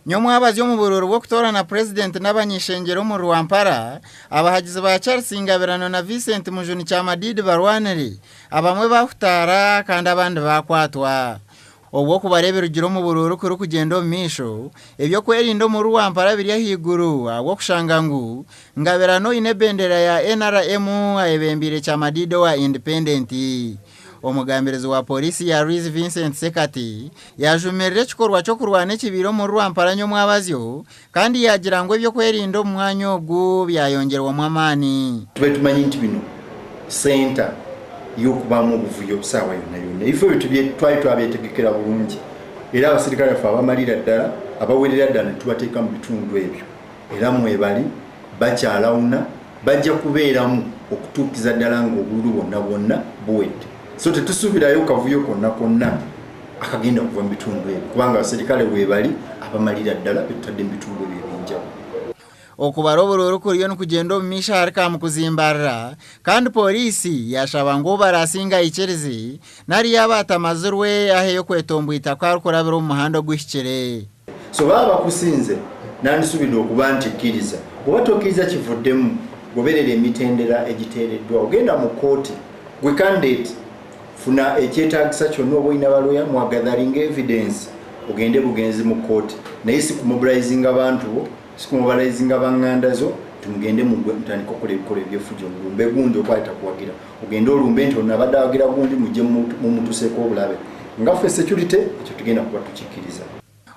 Nyomwabazyo omu buruuru bw'okutoorana Purezidenti n'abany'ishengyero omuri Rwampara, abahagizi ba Charles Ngabirano na Vincent Mujuni Kyamadidi barwanire, abamwe bahutaara kandi abandi bakwatwa. Obwo okubara ebirugire omu buruuru kurikugyenda omu maisho, eby'okwerinda omuri Rwampara biri ahaiguru ahabw'okushanga ngu Ngabirano oine ebendera ya NRM ayebembeire Kyamadidi owa Independent. Omugambirizi wa Pooriisi ya Rwizi Vincent Ssekati yaajumirira ekikorwa ky'okurwana ekibaire omuri Rwampara nyomwabazyo kandi yaagira ngu eby'okwerinda omu mwanya ogu byayongyerwamu amaani. Tube tumanyi nti bino center y'okubaamu obuvuyo saawa yonna yonna. Ebifo ebyo twali twabyetegekera bulungi era abasirikale baffe abamalira ddala abawerera ddala netubateeka mu bitundu ebyo era mwebali bakyalawuna. Bajja kubeeramu okutuukiza ddala ng'obululu bwonna bwonna buwedde. So tetusuubirayo kavuyo konna konna akagenda kuva mu bitundu ebyo kubanga abaserikale weebali abamalira ddala be tutadde mu bitundu ebyo eby'enjawulo. Okubara oburuuru kuriyo nikugyenda omu maisho ahari Kamukuzimbarira kandi pooriisi yaashaba ngu ou baraasinge aikirize nari yaaba atamazirwe aheyo okwetomboita ku arikurabira omu muhanda oguhikire. So baba bakusinze nandisubidde okuba nti kkiriza oba tokkiriza kivuddemu goberera emitendera egiteereddwawo genda mu kkooti gwe candidate funa ekyetaagisa kyonna oba olina baloya mwagatheringa evidence ogende bugenzi mu kkooti naye si kumobilizinga bantu bo si kumobilizinga banganda zo nti mugende mugwe mutandike okukola ebikolwa ebyefujjo mulumbe gundi okwali takuwagira ogende olumbe nti ono abadde awagira gundi mujje mumutuseeko obulabe nga ffe security ekyo tugenda kuba tukikkiriza.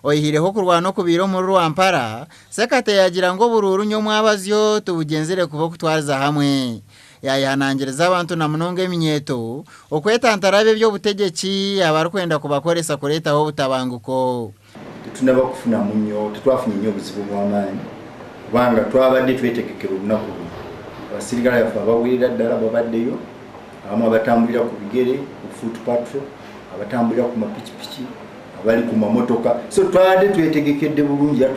Oihireho okurwana okubaire omuri Rwampara, Ssekate yaagira ngu oburuuru nyomwabazyo tibugyenzire kuba okutwariza hamwe. Yaayehanangiriza abantu na munonga eminyeeto okwetantara ab'eby'obutegyeki abarikwenda kubakoresa kureetaho obutabanguko. Tetunaba kufunamu nnyo, tetwafunye nnyo buzibu bw'amaanyi kubanga twabadde twetegekera olunaku luno. Abasirikale baffe abawerera ddala babaddeyo, abamu abatambulira ku bigere, ku foot patrol, abatambulira ku mapikipiki, abali ku mamotoka. So twabadde twetegekedde bulungi era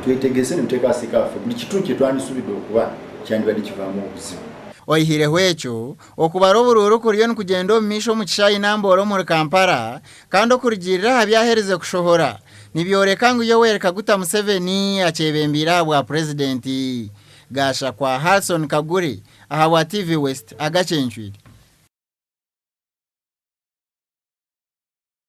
twetegese ne tuteeka abasirikale baffe buli kitundu kye twandisuubidde okuba kyandibadde kivaamu obuzibu. Oihireho ekyo, okubara oburuuru kuriyo nikugyenda omu maisho omu kishaayi Namboole omuri Kampala Kandi okurugiirira aha byaherize kushohora, nibyoreka ngu Yoweri Kaguta Museveni akyebembeire aha bwa Purezidenti. Gashakwa Harrison Kagure ahabwa TV West, Agacencwire.